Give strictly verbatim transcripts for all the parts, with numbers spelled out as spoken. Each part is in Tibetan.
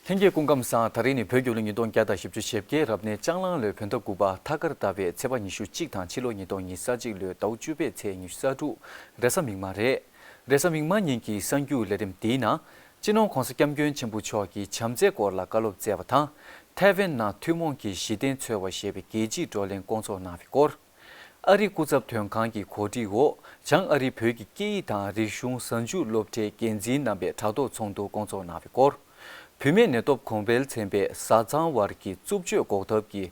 ལྷན་རྒྱས་སྐུ་ཁམས་བཟང་། ད་རིང་ནི་བོད་རྒྱལ་ལོ་ཉིས་སྟོང་བརྒྱ་དང་བཞི་བཅུ་ཞེ་བརྒྱད་རབ་གནས་ལྕགས་གླང་ལོའི་བོད་ཟླ་དགུ་པ་ཐ་སྐར་ཟླ་བའི་ཚེས་པ་ཉི་ཤུ་གཅིག་དང་ཕྱི་ལོ་ཉིས་སྟོང་ཉི་ཤུ་རྩ་དྲུག་རེས་གཟའ་མིག་དམར་རེད། རེས་གཟའ་མིག་དམར་རེད། རེས་གཟའ་མིག་དམར་ཉིན་གྱི་གསར་འགྱུར་ལས་རིམ་འདིའི་ནང་། སྤྱི་ནོར་༧གོང་ས་༧སྐྱབས་མགོན་ཆེན་པོ་མཆོག་གིས་བྱམས་བརྩེའི་སྐོར་ལ་བཀའ་སློབ་སྩལ་བ་དང་། ཐའེ་ཝན་ནང་ཐུན་མོང་གི་གཞི་རྟེན་འཚོལ་བ་ཞེས་པའི་རྒྱལ་སྤྱིའི་བགྲོ་གླེང་བསྐོང་ཚོགས་གནང་བའི་སྐོར། ཨ་རིའི་སྐུ་ཚབ་དོན་ཁང་གི་གོ་སྒྲིག་འོག་བྱང་ཨ་རིའི་བོད་ཀྱི་སྐད་ཡིག་དང་རིག་གཞུང་གཟའ་མཇུག་སློབ་གྲྭའི་འགན་འཛིན་རྣམ་པས་དྲ་ཐོག་ཚོགས་འདུ་བསྐོང་ཚོགས་གནང་བའི་སྐོར། བུད་མེད་ནད་སྟོབས་གོང་འཕེལ་ཚན་པས་བཟའ་ཚང་བར་གྱི་རྩུབ་སྤྱོད་འགོག་ཐབས་ཀྱི་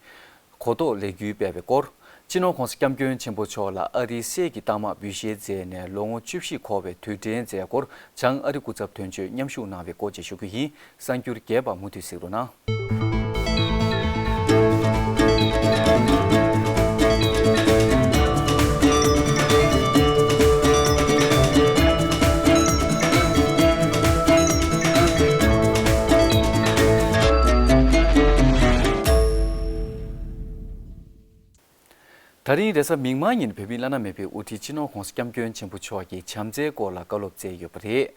གོ་རྟོགས་ལས་འགུལ་སྤེལ་བའི་སྐོར། སྤྱི་ནོར་༧གོང་ས་༧སྐྱབས་མགོན་ཆེན་པོ་མཆོག་ལ་ཨ་རིའི་སྲས་ཀྱི་རྟགས་མ་འབུལ་བཞེས་མཛད་ནས་ལོ་ངོ་བཅུ་བཞི་འཁོར་བའི་དུས་དྲན་མཛད་སྒོར་བྱང་ཨ་རི་སྐུ་ཚབ་དོན་གཅོད་མཉམ་ཞུགས་གནང་བའི་སྐོར་བཅས་ཞུ་རྒྱུ་ཡིན། གསར་འགྱུར་རྒྱས་པ་མུ་མཐུད་གཟིགས་རོགས་གནང་། ད་རིང་རེས་གཟའ་མིག་དམར་ཉིན་བོད་མིའི་བླ་ན་མེད་པའི་དབུ་ཁྲིད་སྤྱི་ནོར་༧གོང་ས་༧སྐྱབས་མགོན་ཆེན་པོ་མཆོག་གིས་བྱམས་བརྩེའི་སྐོར་ལ་བཀའ་སློབ་སྩལ་ཡོད་པ་རེད།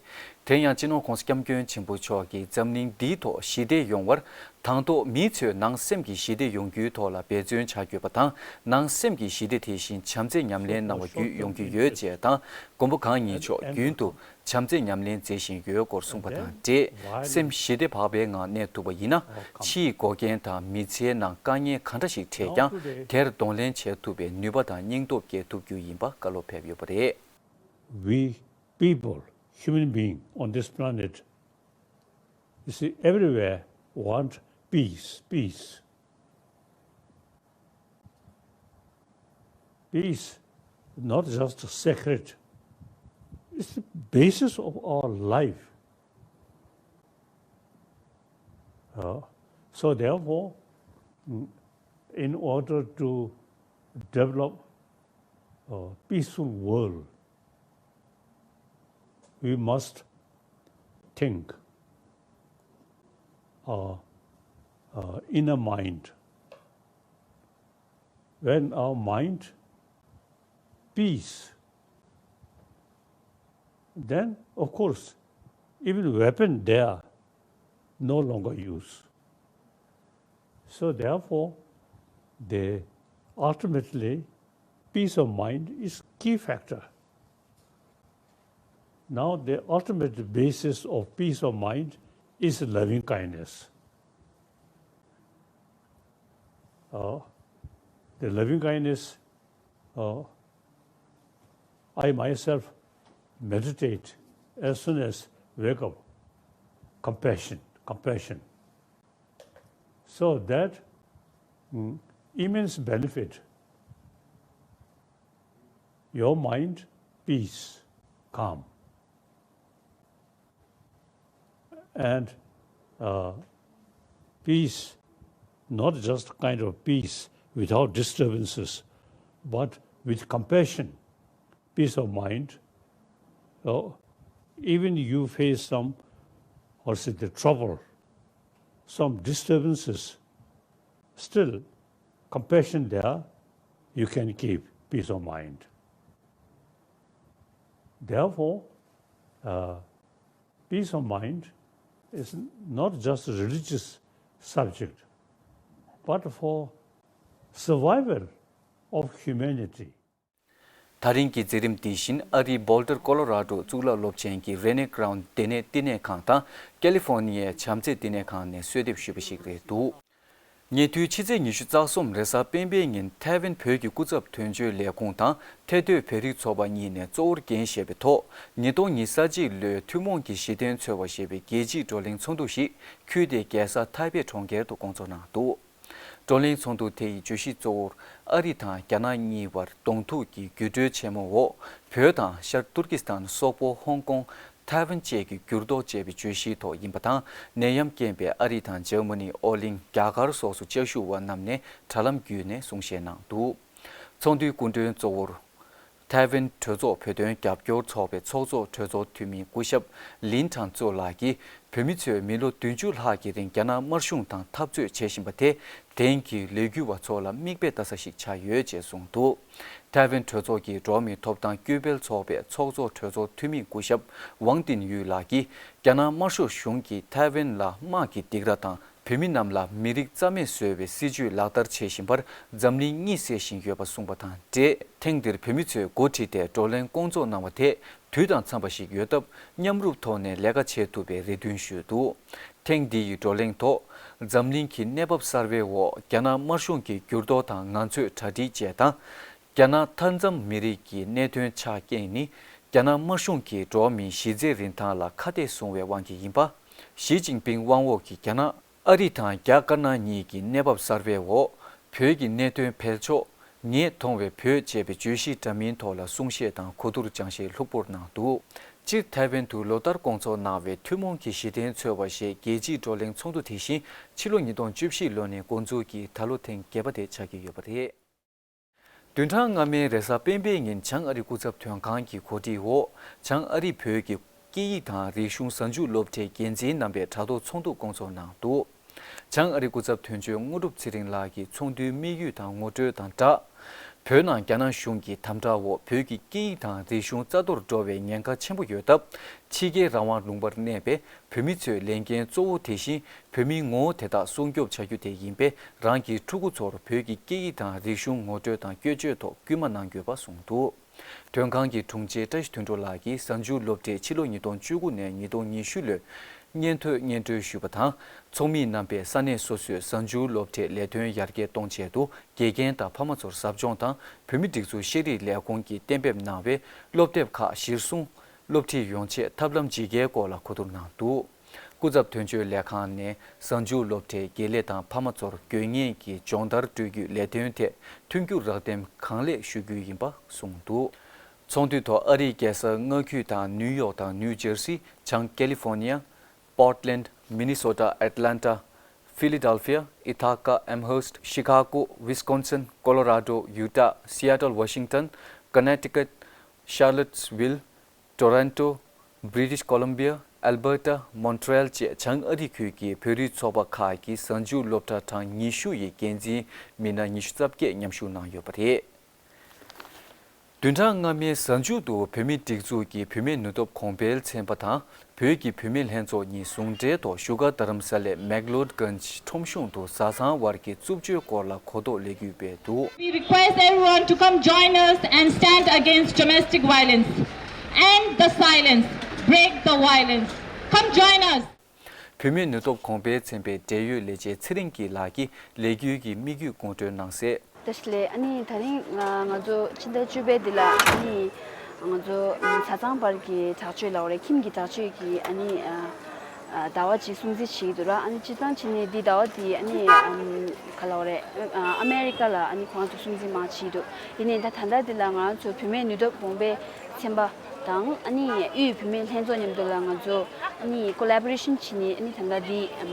དེ་ཡང་སྤྱི་ནོར་༧གོང་ས་༧སྐྱབས་མགོན་ཆེན་པོ་མཆོག་གིས་འཛམ་གླིང་འདིའི་ཐོག་ཞི་བདེ་ཡོང་བར། དང་ཐོག་མི་ཚོས་ནང་སེམས་ཀྱི་ཞི་བདེ་ཡོང་རྒྱུའི་ཐོག་ལ་འབད་བརྩོན་བྱ་དགོས་པ་དང་། ནང་སེམས་ཀྱི་ཞི་བདེ་དེ་བཞིན་བྱམས་བརྩེ་ཉམས་ལེན་གནང་བ་བརྒྱུད་ཡོང་གི་ཡོད་ཅེས་དང་། མགོན་པོ་གང་ཉིད་མཆོག་རྒྱུན་དུ་བྱམས་བརྩེ་ཉམས་ལེན་མཛད་བཞིན་ཡོད་སྐོར་གསུངས་པ་དང་འབྲེལ། སེམས་ཞི་བདེ་བག་ཕེབས་ངང་གནས་ཐུབ་པ་ཡིན་ན། ཕྱིའི་འགོག་རྐྱེན་དང་མི་ཚེའི་ནང་དཀའ་ངལ་གང་འདྲ་ཞིག་འཕྲད་ཀྱང་། དེར་གདོང་ལེན་བྱེད་ཐུབ་པའི་ནུས་པ་དང་སྙིང་སྟོབས་སྐྱེ་ཐུབ་རྒྱུ་ཡིན་པ་བཀའ་སློབ་ཕེབས་ཡོད་པ་རེད། We people, human being on this planet, you see, everywhere want peace, peace. Peace, not just sacred, it's the basis of our life. Uh, so therefore, mm, in order to develop a peaceful world, we must think, uh, uh, inner mind. When our mind peace, then of course, even weapon they are no longer used. So therefore, the ultimately peace of mind is key factor. Now, the ultimate basis of peace of mind is loving kindness. Uh, the loving kindness, uh, I myself meditate as soon as wake up. Compassion, compassion. So that, mm, immense benefit. Your mind, peace, calm. And, uh, peace, not just kind of peace without disturbances, but with compassion, peace of mind. So, even you face some, or say, the trouble, some disturbances, still, compassion there, you can keep peace of mind. Therefore, uh, peace of mind is not just a religious subject, but for survival of humanity. ད་རིང་གི་མཛད་རིམ་འདི་བཞིན་ཨ་རིའི་Boulder Colorado གཙུག་ལག་སློབ་ཆེན་གྱི་Renee Crown ལྟེ་གནས་བསྟི་གནས་ཁང་དང་California བྱམས་བརྩེ་བསྟི་གནས་ཁང་ནས་གསོལ་འདེབས་ཞུས་པ་ཞིག་རེད་འདུག་ཉེ་དུས་ཕྱི་ཚེས་ཉི་ཤུ་རྩ་གསུམ་རེས་གཟའ་སྤེན་པའི་ཉིན་ཐའེ་ཝན་བོད་ཀྱི་སྐུ་ཚབ་དོན་གཅོད་ལས་ཁུངས་དང་ཐེ་སྡོད་བོད་རིགས་ཚོགས་པ་གཉིས་ནས་གཙོ་བོར་འགན་བཞེས་པའི་ཐོག་ཉིས་སྟོང་ཉི་ཤུ་རྩ་གཅིག་ལོའི་ཐུན་མོང་གི་གཞི་རྟེན་འཚོལ་བ་ཞེས་པའི་རྒྱལ་སྤྱིའི་བགྲོ་གླེང་ཚོགས་འདུ་ཞིག་ཁུལ་དེའི་རྒྱལ་ས་ཐའེ་པེ་གྲོང་ཁྱེར་དུ་བསྐོང་ཚོགས་གནང་འདུག་བགྲོ་གླེང་ཚོགས་འདུ་དེ་ཡི་བརྗོད་གཞི་གཙོ་བོར་ཨ་རི་དང་རྒྱ་ནག་གཉིས་བར་གདོང་ཐུག་གི་རྒྱུགས་སྤྲོད་ཆེན་མོ་འོག་བོད་དང་ཤར་ཏུར་ཀི་སི་ཐན། སོག་པོ། ཧོང་ཀོང་། ཐའེ་ཝན་བཅས་ཀྱི་འགྱུར་ལྡོག་ཅེས་པའི་བརྗོད་གཞིའི་ཐོག་ཡིན་པ་དང་། ནད་ཡམས་རྐྱེན་པས་ཨ་རི་དང་འཇར་མ་ནི། ཨོ་གླིང་། རྒྱ་གར་སོགས་སུ་བཅའ་བཞུགས་པ་རྣམས་ནས་དྲ་ལམ་བརྒྱུད་ནས་གསུང་བཤད་གནང་འདུག་ཚོགས་འདུའི་སྐུ་མགྲོན་གཙོ་བོར། ཐའེ་ཝན་གྲོས་ཚོགས་བོད་དོན་རྒྱབ་སྐྱོར་ཚོགས་པའི་ཚོགས་གཙོ་གྲོས་ཚོགས་འཐུས་མི་སྐུ་ཞབས་ལིན་ཁྲང་ཙུའུ་ལགས་ཀྱིས། བོད་མི་ཚོས་མི་ལོ་བདུན་ཅུ་ལྷག་གི་རིང་རྒྱ་ནག་དམར་གཞུང་དང་འཐབ་རྩོད་བྱེད་བཞིན་པ་དེ། དེང་གི་ལས་འགུལ་བ་ཚོ་ལ་མིག་དཔེ་ལྟ་ས་ཞིག་ཆགས་ཡོད་ཅེས་གསུངས་འདུག་ཐའེ་ཝན་གྲོས་ཚོགས་ཀྱི་འགྲོ་བ་མིའི་ཐོབ་ཐང་སྐྱོབ་འཕེལ་ཚོགས་པའི་ཚོགས་གཙོ་གྲོས་ཚོགས་འཐུས་མི་སྐུ་ཞབས་ཝང་ཏིན་ཡུས་ལགས་ཀྱིས། རྒྱ་ནག་དམར་ཤོག་གཞུང་གིས་ཐའེ་ཝན་ལ་དམག་གི་སྡིགས་ར་དང་། བོད་མི་རྣམས་ལ་མི་རིགས་རྩ་མེད་བཟོ་བའི་སྲིད་ཇུས་ལག་བསྟར་བྱེད་བཞིན་པར་འཛམ་གླིང་གཉིད་སད་བཞིན་ཡོད་པ་གསུངས་པ་དང་འབྲེལ། ཐེངས་འདིར་བོད་མི་ཚོས་འགོ་ཁྲིད་དེ་བགྲོ་གླེང་བསྐོང་ཚོགས་གནང་བ་དེ་དུས་དང་འཚམས་པ་ཞིག་ཡོད་སྟབས། མཉམ་རུབ་ཐོག་ནས་ལས་ཀ་བྱེད་ཐུབ་པའི་རེ་འདུན་ཞུས་འདུག་ཐེངས་འདི་ཡི་བགྲོ་གླེང་ཐོག་འཛམ་གླིང་གི་གནས་བབ་གསར་བའི་འོག་རྒྱ་ནག་དམར་གཞུང་གི་འགྱུར་ལྡོག་དང་ང་ཚོས་གྲ་སྒྲིག་བྱས་དང་། རྒྱ་ནག་མཐའ་མཚམས་མི་རིགས་ཀྱི་གནད་དོན་ཆ་རྐྱེན་ནི། རྒྱ་ནག་དམར་གཞུང་གིས་འགྲོ་བ་མིའི་གཞི་རྩའི་རིན་ཐང་ལ་ཁ་གཏད་བཟུང་བའི་དབང་གིས་ཡིན་པ། ཞི་ཅིན་ཕིང་དབང་འོག་གི་རྒྱ་ནག་ཨ་རི་དང་རྒྱ་དཀར་ནག་གཉིས་ཀྱི་གནས་བབ་གསར་བའི་འོག་བོད་ཀྱི་གནད་དོན་འཕེལ་ཕྱོགས། ངས་མཐོང་བའི་བོད་ཅེས་པའི་བརྗོད་གཞི་འདྲ་མིན་ཐོག་ལ་གསུང་བཤད་དང་གོ་བསྡུར་སྦྱང་བཤད་ལྷུག་པོར་གནང་འདུག་སྤྱིར་ཐའེ་ཝན་དུ་ལོ་ལྟར་བསྐོང་ཚོགས་གནང་བའི་ཐུན་མོང་གི་གཞི་རྟེན་འཚོལ་བ་ཞེས་རྒྱལ་སྤྱིའི་བགྲོ་གླེང་ཚོགས་འདུ་དེ་བཞིན་ཕྱི་ལོ་ཉིས་སྟོང་བཅུ་བཞི་ལོ་ནས་འགོ་འཛུགས་ཀྱིས་ད་ལོ་ཐེངས་བརྒྱད་པ་དེ་ཆགས་ཀྱི་ཡོད་པ་རེད། བདུན་ཕྲག་སྔ་མའི་རེས་གཟའ་སྤེན་པའི་ཉིན་བྱང་ཨ་རི་སྐུ་ཚབ་དོན་ཁང་གི་གོ་སྒྲིག་འོག་བྱང་ཨ་རི་བོད་ཀྱི་སྐད་ཡིག་དང་རིག་གཞུང་གཟའ་མཇུག་སློབ་གྲྭའི་འགན་འཛིན་རྣམ་པས་དྲ་ཐོག་ཚོགས་འདུ་བསྐོང་ཚོགས་གནང་འདུག་བྱང་ཨ་རི་སྐུ་ཚབ་དོན་གཅོད་དངོས་གྲུབ་ཚེ་རིང་ལགས་ཀྱིས་ཚོགས་འདུའི་དམིགས་ཡུལ་དང་ངོ་སྤྲོད་དང་སྦྲགས། བོད་ནང་རྒྱ་ནག་གཞུང་གི་དམ་དྲག་འོག་བོད་ཀྱི་སྐད་ཡིག་དང་རིག་གཞུང་རྩ་གཏོར་འགྲོ་བའི་ཉེན་ཁ་ཆེན་པོ་ཡོད་སྟབས། ཕྱི་རྒྱལ་རང་དབང་ལུང་པར་གནས་པའི་བོད་མི་ཚོའི་ལས་འགན་གཙོ་བོ་དེ་བཞིན་བོད་མིའི་ངོ་བོ་དེ་དག་སྲུང་སྐྱོབ་བྱ་རྒྱུ་དེ་ཡིན་པས། རང་གི་ཕྲུ་གུ་ཚོར་བོད་ཀྱི་སྐད་ཡིག་དང་རིག་གཞུང་ངོ་སྤྲོད་དང་བཀོལ་སྤྱོད་ཐོག་སྐུལ་མ་གནང་དགོས་པ་གསུངས་འདུག་དོན་ཁང་གི་དྲུང་ཆེ་བཀྲ་ཤིས་དོན་གྲུབ་ལགས་ཀྱིས་གཟའ་མཇུག་སློབ་གྲྭའི་ཕྱི་ལོ་ཉིས་སྟོང་བཅུ་དགུ་ནས་ཉིས་སྟོང་ཉི་ཤུ་ལོའི་སྙན་ཐོའི་སྙན་སྒྲོན་ཞུས་པ་དང་། ཚོགས་མི་རྣམ་པས་ས་གནས་སོ་སོའི་གཟའ་མཇུག་སློབ་གྲྭའི་ལས་དོན་ཡར་རྒྱས་གཏོང་ཆེད་དུ། དགེ་རྒན་དང་ཕ་མ་ཚོར་ཟབ་སྦྱོང་དང་། བོད་མིའི་སྒྲིག་འཛུགས་ཤེས་རིག་ལས་ཁུངས་ཀྱིས་གཏན་འབེབས་གནང་བའི་སློབ་དེབ་ཁག་གཞིར་བཟུང་། སློབ་ཁྲིད་ཡོང་ཆེད་ཐབས་ལམ་ཇི་དགེའི་སྐོར་ལ་གོ་བསྡུར་གནང་འདུག་སྐུ་ཚབ་དོན་གཅོད་ལས་ཁང་ནས་གཟའ་མཇུག་སློབ་གྲྭའི་དགེ་ལས་དང་ཕ་མ་ཚོར་དགོས་ངེས་ཀྱི་སྦྱོང་བརྡར་སྤྲོད་རྒྱུའི་ལས་དོན་ཐད་མཐུན་འགྱུར་རག་དེམ་གང་ལེགས་ཞུ་རྒྱུ་ཡིན་པ་གསུངས་འདུག་ཚོགས་འདུའི་ཐོག་ཨ་རིའི་རྒྱལ་ས་མངའ་ཁུལ་དང་ནིའུ་ཡོག་དང་ནིའུ་ཇར་སི། བྱང་ཀེ་ལི་ཧྥོར་ནི་ཡ། Portland, Minnesota, Atlanta, Philadelphia, Ithaca, Amherst, Chicago, Wisconsin, Colorado, Utah, Seattle, Washington, Connecticut, Charlottesville, Toronto, British Columbia, Alberta, Montreal བཅས་བྱང་ཨ་རི་ཁུལ་གྱི་བོད་རིགས་ཚོགས་པ་ཁག་གི་གཟའ་མཇུག་སློབ་གྲྭ་གྲངས་ཉི་ཤུ་ཡི་འགན་འཛིན་མི་སྣ་ཉི་ཤུ་རྩ་བརྒྱད་མཉམ་ཞུགས་གནང་ཡོད་པ་རེད། བདུན་ཕྲག་སྔ་མའི་གཟའ་མཇུག་ཏུ་བོད་མིའི་སྒྲིག་འཛུགས་ཀྱི་བུད་མེད་ནུས་སྟོབས་གོང་འཕེལ་ཚན་པ་དང་བོད་ཀྱི་བུད་མེད་ལྷན་ཚོགས་གཉིས་ཟུང་འབྲེལ་ཐོག་བཞུགས་སྒར་རྡ་རམ་ས་ལའི་མེག་ལོར་གྷན་ཇི་ཁྲོམ་གཞུང་དུ་བཟའ་ཚང་བར་གྱི་རྩུབ་སྤྱོད་སྐོར་ལ་གོ་རྟོགས་ལེགས་སྒྱུར་སྤེལ་འདུག We request everyone to come join us and stand against domestic violence. End the silence. Break the violence. Come join us. བུད་མེད་ནུས་སྟོབས་གོང་འཕེལ་ཚན་པའི་འབྲེལ་ཡོད་ལས་བྱེད་ཚེ་རིང་སྐྱིད་ལགས་ཀྱིས་ལས་འགུལ་གྱི་དམིགས་ཡུལ་སྐོང་འགྲོའི་ནང་གསལ། བཀྲ་ཤིས་བདེ་ལེགས། ཨ་ནི་ད་རིང་ང་ང་ཚོ་ཕྱི་ཟླ་བཅུ་པའི་འདི་ལ་ཨ་ནི་ང་ཚོ་ཨམ་བཟའ་ཚང་བར་གྱི་དྲག་སྤྱོད་ལབ་དགོས་རེད། ཁྱིམ་གྱི་དྲག་སྤྱོད་ཀྱི་ཨ་ནི་ཨ་ཨ་ཟླ་བ་ཅིག་སྲུང་བརྩི་བྱེད་ཀྱི་འདུག་ར། ཨ་ནི་སྤྱིར་བཏང་བྱས་ནས་འདི་ཟླ་བ་འདི་ཨ་ནི་ཨམ་ག་ལབ་དགོས་རེད། ཨ་ཨ་མེ་རི་ཀ་ལ་ཨ་ནི་ཁོ་རང་ཚོ་སྲུང་བརྩི་མང་བྱེད་ཀྱི་འདུག་ཡིན་ནའི་ད་ད་ལྟ་འདི་ལ་ང་རང་ཚོ་བུད་མེད་ནུས་སྟོབས་གོང་འཕེལ་ཚན་པ་དང་ཨ་ནི་དབུས་བུད་མེད་ལྷན་ཚོགས་མཉམ་དུ་ལ་ང་ཚོ་ཨ་ནི་ཀོ་ལ་བོ་རེ་ཤན་བྱས་ནས་ཨ་ནི་ད་ལྟ་འདི་ཨམ་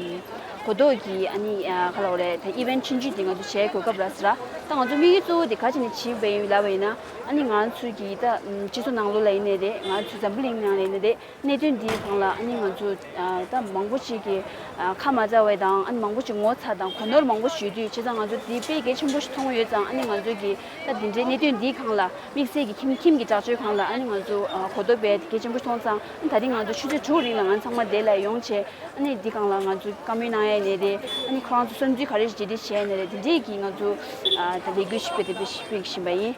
གོ་རྟོགས་ཀྱི་ཨ་ནི་ཨ་ག་ལབ་དགོས་རེད། ད་ཨི་ཝེན་ཊི་ཆུང་ཆུང་འདི་ང་ཚོ་བྱེད་དགོས་སྐབས་ར་ཟེར་ར། ད་ང་ཚོ་དམིགས་ཡུལ་གཙོ་བོ་འདི་ག་བྱས་ནས་བྱེད་པ་ཡིན་ལབ་པ་ཡིན་ན། ཨ་ནི་ང་ཚོ་གི་ད་ཨམ་སྤྱི་ཚོགས་ནང་ལོགས་ལ་ཡིན་ནའི་རེད། ང་ཚོ་འཛམ་བུ་གླིང་ནང་ལ་ཡིན་ནའི་རེད། གནད་དོན་འདིའི་སྒང་ལ་ཨ་ནི་ང་ཚོ་ཨ་ད་མང་པོ་ཅིག་གིས་ཨ་ཁ་མ་ཚ་བའི་དང་ཨ་ནི་མང་པོ་ཅིག་ངོ་ཚ་དང་གོ་ནོར་མང་པོ་ཞིག་ཡོད་དུས། བྱས་ཙང་ང་ཚོ་འདི་དཔེ་གལ་ཆེན་པོ་ཞིག་མཐོང་ཡོད་ཙང་། ཨ་ནི་ང་ཚོ་གི་ད་འདི་འདྲའི་གནད་དོན་འདིའི་སྒང་ལ་དམིགས་བསལ་གྱི་ཁྱིམ་ཁྱིམ་གྱི་དྲག་སྤྱོད་སྒང་ལ་ཨ་ནི་ང་ཚོ་ཨ་གོ་རྟོགས་སྤེལ་གལ་ཆེན་པོ་མཐོང་ཙང་། ཨ་ནི་ད་རིང་ང་ཚོ་ཆུ་ཚོད་དྲུག་རིང་ལ་ང་ཚང་མ་འདི་ལ་ཡོང་བྱས། ཨ་ནི་འདི་སྒང་ལ་ང་ཚོ་བཀའ་མོལ་གནང་ཡ་ཡིན་ནའི་རེད། ཨ་ནི་ཁོ་རང་ཚོ་བསམ་ཚུལ་ག་རེ་ཞིག་འབྲི་འབྲི་བྱས་ཡ་ཡིན་ནའི་རེད། འདི་འདྲའི་གི་ང་ཚོ་ཨ་ད་ལས་འགུལ་ཞིག་སྤེལ་ཏེ་སྤེལ་སྤེལ་བཞིན་པ་ཡིན།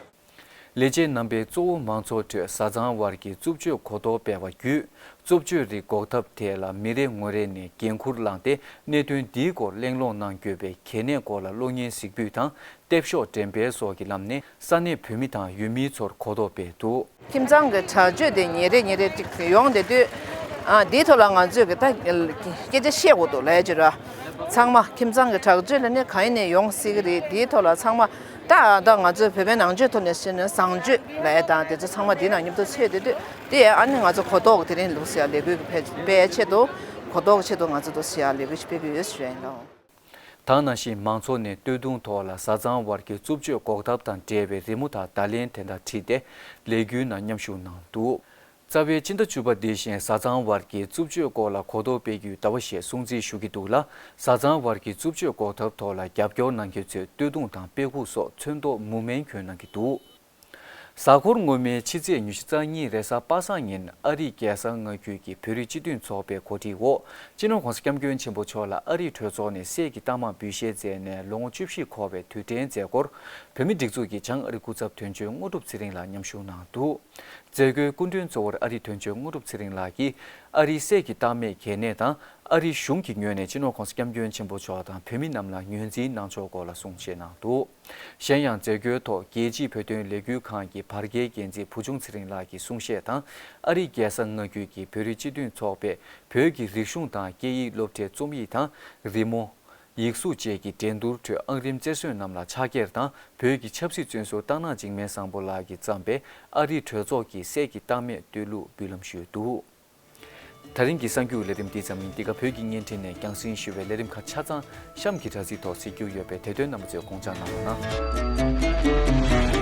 ལས་བྱེད་རྣམ་པས་གཙོ་བོ་མང་ཚོགས་ཁྲོད་བཟའ་ཚང་བར་གྱི་རྩུབ་སྤྱོད་གོ་རྟོགས་སྤེལ་བ་བརྒྱུད། རྩུབ་སྤྱོད་རིགས་འགོག་ཐབས་ཐད་ལ་མི་རེ་ངོ་རེ་ནས་འགན་འཁུར་བླངས་ཏེ། གནད་དོན་འདིའི་སྐོར་གླེང་སློང་གནང་དགོས་པའི་གལ་གནད་སྐོར་ལ་གློག་བརྙན་གཟིགས་འབུལ་དང་། ཊེབ་ཤོག་འགྲེམས་སྤེལ་སོགས་ཀྱི་ལམ་ནས་ས་གནས་བོད་མི་དང་ཡུལ་མིའི་ཚོར་གོ་རྟོགས་སྤེལ་འདུག་ཁྱིམ་ཚང་གི་དྲག་སྤྱོད་དེ་ཉིན་རེ་ཉིན་རེ་ཅིག་ཡོང་བསྡད་དུས། ཨ་འདིའི་ཐོག་ལ་ང་ཚོས་ཀྱི་ད་སྐད་ཆ་བཤད་དགོས་འདུག་ལབ་ཡ་ཅིག་ར། ཚང་མ་ཁྱིམ་ཚང་གི་དྲག་སྤྱོད་ལ་ནི་གང་ཡིན་ནས་ཡོང་སྲིད་ཀྱི་རེད། འདིའི་ཐོག་ལ་ཚང་མ་ད་ད་ང་ཚོས་བོད་པའི་ནང་ཆོས་ཐོག་ནས་བཤད་ན་བཟང་སྤྱོད་ལབ་ཡ་དང་དེ་ཚོ་ཚང་མ་འདི་ནང་མཉམ་དུ་ཚུད་བསྡད་དུས། དེ་ཨ་ནི་ང་ཚོ་གོ་རྟོགས་ཀྱི་དེ་རིང་ལུགས་སྲོལ་ལས་འགུལ་གྱི་ཕལ་པའི་ཆེད་དུ། གོ་རྟོགས་ཀྱི་ཆེད་དུ་ང་ཚོ་འདུག་སྲིད་ཡ་ལས་འགུལ་ཞིག་སྤེལ་གྱི་ཡོད་ཞུ་ཡ་ཡིན་ལགས། ད་ནང་བཞིན་མང་ཚོགས་ནས་སྟོད་ཐུང་ཐོག་ལ་བཟའ་ཚང་བར་གྱི་རྩུབ་སྤྱོད་འགོག་ཐབས་དང་འབྲེལ་བའི་རི་མོ་དང་བརྡ་ལན་དེ་འདྲ་བྲིས་ཏེ་ལས་འགུལ་ནང་མཉམ་ཞུགས་གནང་འདུག་རྩ་བའི་སྤྱི་ཟླ་བཅུ་པ་འདི་བཞིན་བཟའ་ཚང་བར་གྱི་རྩུབ་སྤྱོད་སྐོར་ལ་གོ་རྟོགས་སྤེལ་རྒྱུའི་ཟླ་བ་ཞེས་སྲུང་བརྩི་ཞུ་གི་འདུག་ལ། བཟའ་ཚང་བར་གྱི་རྩུབ་སྤྱོད་འགོག་ཐབས་ཐོག་ལ་རྒྱབ་སྐྱོར་གནང་མཁན་ཚོས་སྟོད་ཐུང་དང་དཔེ་ཁུག་སོགས་ཚོན་མདོག་མུ་མེན་གྱོན་གནང་གི་འདུག། གཟའ་འཁོར་སྔོན་མའི་ཕྱི་ཚེས་ཉི་ཤུ་རྩ་གཉིས་རེས་གཟའ་པ་སངས་ཉིན་ཨ་རིའི་རྒྱལ་ས་མངའ་ཁུལ་གྱི་བོད་རིགས་སྤྱི་མཐུན་ཚོགས་པའི་གོ་སྒྲིག་འོག་སྤྱི་ནོར་༧གོང་ས་༧སྐྱབས་མགོན་ཆེན་པོ་མཆོག་ལ་ཨ་རིའི་གྲོས་ཚོགས་ནས་སྲས་ཀྱི་རྟགས་མ་འབུལ་བཞེས་མཛད་ནས་ལོ་ངོ་བཅུ་བཞི་འཁོར་བའི་དུས་དྲན་མཛད་སྒོར། བོད་མི་སྒྲིག་འཛུགས་ཀྱི་བྱང་ཨ་རི་སྐུ་ཚབ་དོན་གཅོད་དངོས་གྲུབ་ཚེ་རིང་ལགས་མཉམ་ཞུགས་གནང་འདུག། མཛད་སྒོའི་སྐུ་མགྲོན་གཙོ་བོར་ཨ་རིའི་དོན་གཅོད་དངོས་གྲུབ་ཚེ་རིང་ལགས་ཀྱིས་ཨ་རིའི་སྲས་ཀྱི་རྟགས་མའི་གལ་གནད་དང་། ཨ་རིའི་གཞུང་གི་ངོས་ནས་སྤྱི་ནོར་༧གོང་ས་༧སྐྱབས་མགོན་ཆེན་པོ་མཆོག་དང་བོད་མི་རྣམས་ལ་ངོས་འཛིན་གནང་ཕྱོགས་སྐོར་ལ་གསུང་བཤད་གནང་འདུག། གཞན་ཡང་མཛད་སྒོའི་ཐོག་རྒྱལ་སྤྱིའི་བོད་དོན་ལས་འགུལ་ཁང་གི་བར་བརྒལ་འགན་འཛིན་བུ་ཆུང་ཚེ་རིང་ལགས་ཀྱིས་གསུང་བཤད་དང་། ཨ་རིའི་རྒྱལ་ས་མངའ་ཁུལ་གྱི་བོད་རིགས་སྤྱི་མཐུན་ཚོགས་པས་བོད་ཀྱི་རིག་གཞུང་དང་སྐད་ཡིག་སློབ་གྲྭའི་རྩོམ་ཡིག་དང་། རི་མོ། ཡིག་གཟུགས་བཅས་ཀྱི་འགྲན་བསྡུར་ཁྲོད་ཨང་རིམ་རྩེར་སོན་རྣམས་ལ་ཕྱག་འཁྱེར་དང་། བོད་ཀྱི་ཆབ་སྲིད་བཙོན་ཟུར་སྟག་ནག་འཇིགས་མེད་བཟང་པོ་ལགས་ཀྱིས་བརྩམས་པའི་ཨ་རིའི་གྲོས་ཚོགས་ཀྱི་སྲས་ཀྱི་རྟགས་མའི་བསྟོད་གླུ་འབུལ་ལམ་ཞུས་འདུག། ད་རིང་གི་གསར་འགྱུར་ལས་རིམ་འདི་ཙམ་ཡིན། འདི་ག་བོད་ཀྱི་བརྙན་འཕྲིན་ནས་རྒྱང་སྲིང་ཞུ་བའི་ལས་རིམ་ཁག་ཆ་ཚང་གཤམ་གྱི་དྲ་ཚིགས་ཐོག་གཟིགས་རྒྱུ་ཡོད་པས། དེ་དོན་རྣམ་པ་ཚོས་དགོངས་འཇགས་གནང་རོགས་གནང་།